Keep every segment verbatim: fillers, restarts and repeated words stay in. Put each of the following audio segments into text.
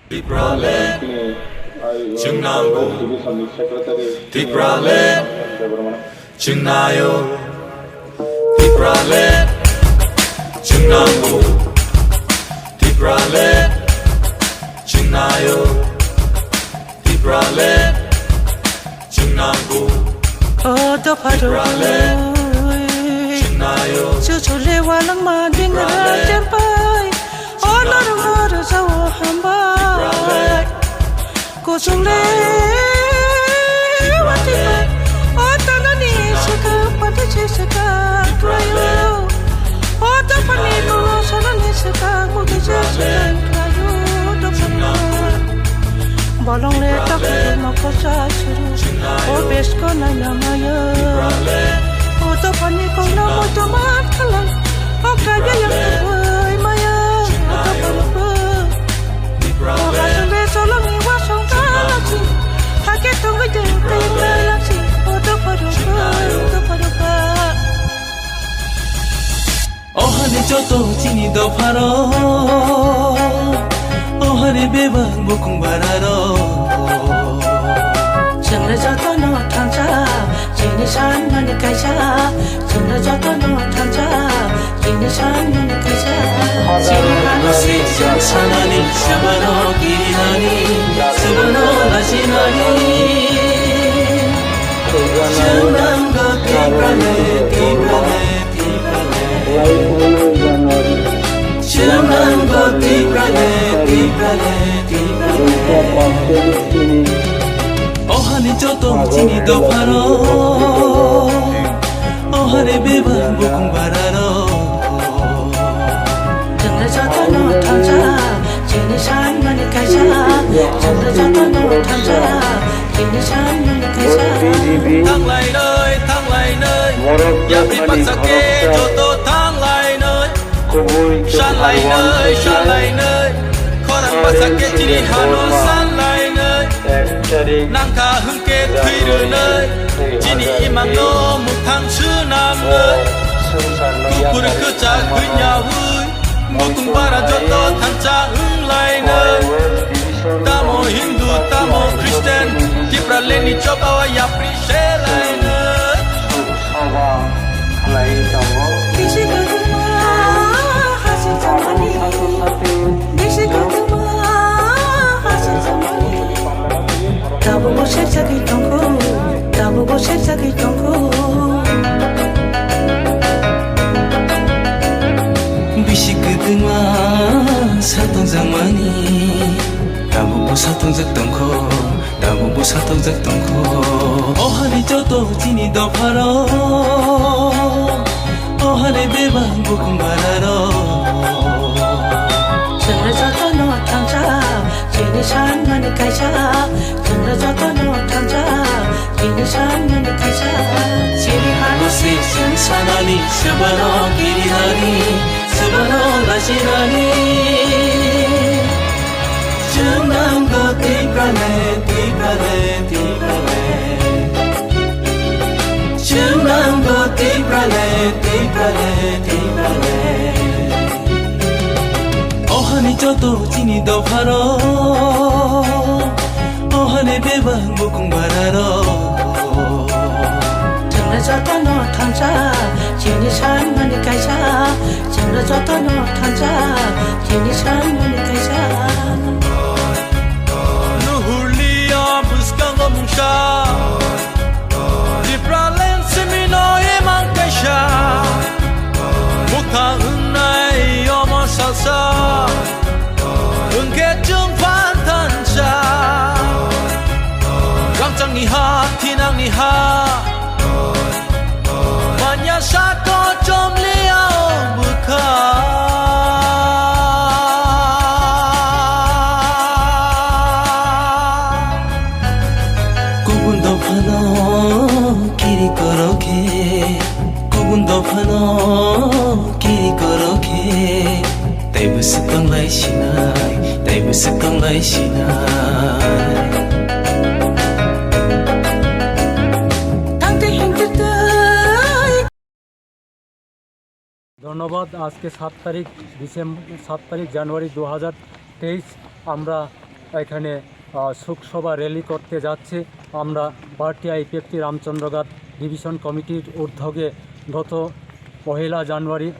Tipraland, chwng nango. Tipraland, chwng naio. Tipraland, chwng nango. Tipraland, chwng naio. Tipraland, chwng nango. O dopha rok, chwng naio. Chuchu le walangma dingra chempai. O norok no rwjao hambai. Kuchung le watwi bai. O tanani swkang pati se swkang khlaio. O dophani kolo sanani swkang mukti se swkang khlaio dophani. Bolong le takhuk mokol sa suru. O besko naina maya. O dophani kolo moto man khalai. O kaya yang tubai maya. O dophani bo. O hasung le solong ni wasong kalachi. Hake tongoi de tengla lachi. O dophani bo. O dophani bo. O hani joto chini dopharo, o hani bebak bukung bararo. Chwngno jotono thansa, chini sanmani kaisa. Chwngno jotono thansa, chini sanmani kaisa. Chini hansi chwng sanani sabano kirinani, sabano lachinani. Chwng nango Tipraland, Tipraland. O hani joto chini dopharo, o hani bebak bukung bararo. Chwngno jotono thansa, chini sanmani kaisa. Chwngno jotono thansa, chini sanmani kaisa. Thanglainai, thanglainai. Yapri pasake joto thanglainai. Sanlainai, sanlainai. Khorang pasake chini hano sanlainai. Nangkha hwnkhe thwirwnai. Chini imangno muthang swnamnai. Kuphur kwchak hwnyaui. Bukung bara joto thansa wnglainai. Tamo Hindu, tamo Christian, Tipraland ni choba o yapri selainai. Soba khlai tongo. Bisi kotorma hasi chamani. Bisi kotorma hasi chamani. Tabukbo serjagwi tongkho, tabukbo serjagwi tongkho. Bisi kwtwma satokjakmani, tabukbo satokjak tongkho, tabukbo satokjak tongkho. O hani joto chini dopharo, o hani bebak bukung bararo. Chwngno jotono thansa, chini sanmani kaisa. Chwngno jotono thansa, chini sanmani kaisa. Chini hano si chwng sanani, swbano kirinani, swbano lachinani. Chwng nango Tipraland, Tipraland, Tipraland. Chwng nango Tipraland, Tipraland, Tipraland. O hani joto chini dopharo, o hani bebak bukung bararo. Chwngno jotono thansa, chini sanmani kaisa. Chwngno jotono thansa, chini sanmani kaisa. Nuhurlia bwskango mungsa. Tipraland simino imang kaisa, bwkha wngnai omo salsa, wngkhe chwng phan thansa. Rangchakni ha, thinangni ha, manya sako chomliao bwkha. Kubun dophano kiri korokhe, kubun dophano kiri korokhe, tei bwswk tonglai sinai, tei bwswk tonglai sinai. ধন্যবাদ। আজকে সাত তারিখ ডিসেম্বর, সাত তারিখ জানুয়ারি দু হাজার তেইশ, আমরা এখানে, আহ, শোক সভা র‍্যালি করতে যাচ্ছে। আমরা পার্টি আইপিএফটি রামচন্দ্রঘাট ডিভিশন কমিটির উদ্যোগে গত পহেলা জানুয়ারি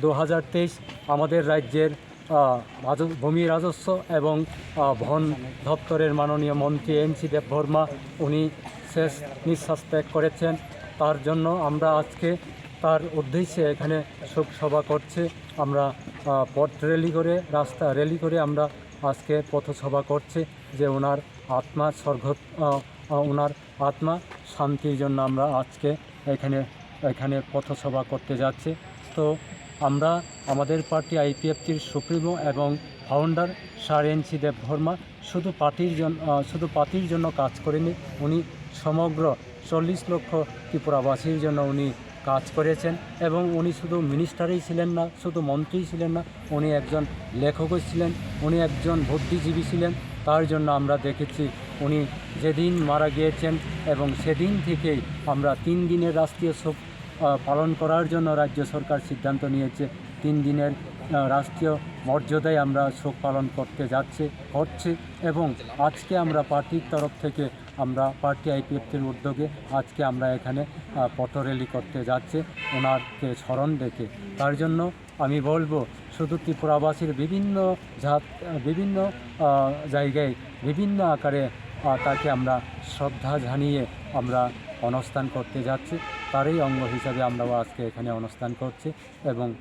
দু হাজার তেইশ আমাদের রাজ্যের, আহ, রাজ-, ভূমি রাজস্ব এবং, আহ, বন দপ্তরের মাননীয় মন্ত্রী এনসি দেববর্মা উনি শেষ নিঃশ্বাস ত্যাগ করেছেন। তার জন্য আমরা আজকে তার উদ্দেশ্যে এখানে শোক সভা করছে। আমরা, আহ, পথ র‍্যালি করে, রাস্তা র‍্যালি করে আমরা আজকে পথসভা করছে যে ওনার আত্মা স্বর্গ, আহ, আহ, ওনার আত্মা শান্তির জন্য আমরা আজকে এখানে, এখানে পথসভা করতে যাচ্ছে। তো আমরা আমাদের পার্টি আইপিএফটির সুপ্রিমো এবং ফাউন্ডার স্যার এনসি দেববর্মা শুধু পার্টির জন-, আহ, শুধু পার্টির জন্য কাজ করেনি, উনি সমগ্র চল্লিশ লক্ষ ত্রিপুরাবাসীর জন্য উনি কাজ করেছেন। এবং উনি শুধু মিনিস্টারই ছিলেন না, শুধু মন্ত্রী ছিলেন না, উনি একজন লেখকও ছিলেন, উনি একজন বুদ্ধিজীবী ছিলেন। তার জন্য আমরা দেখেছি উনি যেদিন মারা গিয়েছেন এবং সেদিন থেকেই আমরা তিন দিনের রাষ্ট্রীয় শোক, আহ, পালন করার জন্য রাজ্য সরকার সিদ্ধান্ত নিয়েছে। তিন দিনের, আহ, রাষ্ট্রীয় মর্যাদায় আমরা শোক পালন করতে যাচ্ছে, করছে। এবং আজকে আমরা পার্টির তরফ থেকে, আমরা পার্টি আইপিএফটির উদ্যোগে আজকে আমরা এখানে, আহ, পথ র‍্যালি করতে যাচ্ছে ওনারকে স্মরণ রেখে। তার জন্য আমি বলবো, শুধু ত্রিপুরাবাসীর বিভিন্ন জাত, বিভিন্ন, আহ, জায়গায় বিভিন্ন আকারে, আহ, তাকে আমরা শ্রদ্ধা জানিয়ে আমরা অনস্থান করতে যাচ্ছি। তারই অঙ্গ হিসাবে আমরাও আজকে এখানে অনস্থান করছি। এবং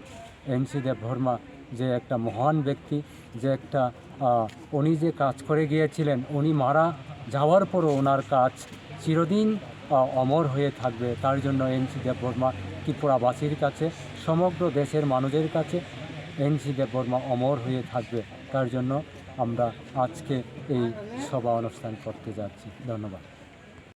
এনসি দেববর্মা যে একটা মহান ব্যক্তি, যে একটা, আহ, উনি যে কাজ করে গিয়েছিলেন, উনি মারা যাওয়ার পরও ওনার কাজ চিরদিন, আহ, অমর হয়ে থাকবে। তার জন্য এনসি দেববর্মা ত্রিপুরাবাসীর কাছে, সমগ্র দেশের মানুষের কাছে এনসি দেববর্মা অমর হয়ে থাকবে। তার জন্য আমরা আজকে এই সভা অনুষ্ঠান করতে যাচ্ছি। ধন্যবাদ।